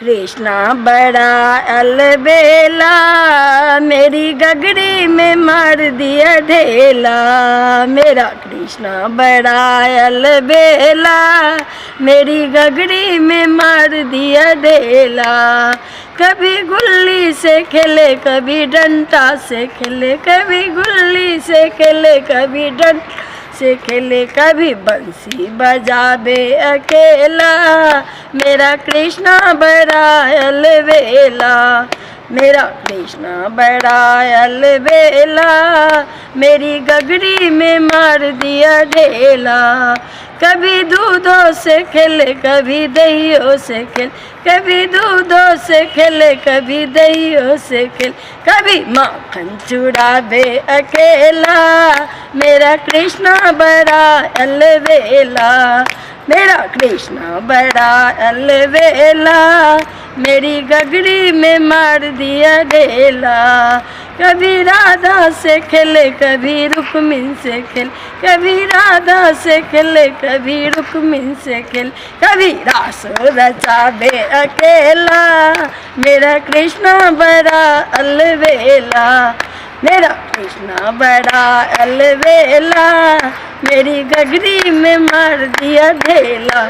कृष्णा बड़ा अलबेला, मेरी गगरी में मार दिया ढेला। मेरा कृष्णा बड़ा अलबेला, मेरी गगरी में मार दिया ढेला। कभी गुल्ली से खेले कभी डंडा से खेले, कभी गुल्ली से खेले कभी डंडा से खेले, कभी बंसी बजावे अकेला। मेरा कृष्णा बड़ा अलबेला, मेरा कृष्णा बड़ा अलबेला, मेरी गगरी में मार दिया ढेला। कभी दूधों से खेले कभी दहियों से खेले, कभी दूधों से खेले कभी दहियों से खेले, कभी माखन चुरावे अकेला। मेरा कृष्णा बड़ा अलबेला, मेरा कृष्णा बड़ा अलबेला, मेरी गगरी में मार दिया ढेला। कभी राधा से खेले कभी रुक्मिन से खेले, कभी राधा से खेले कभी रुक्मिन से खेले, कभी रास रचावे अकेला। मेरा कृष्णा बड़ा अलबेला, मेरा कृष्णा बड़ा अलबेला, मेरी गगरी में मार दिया ढेला।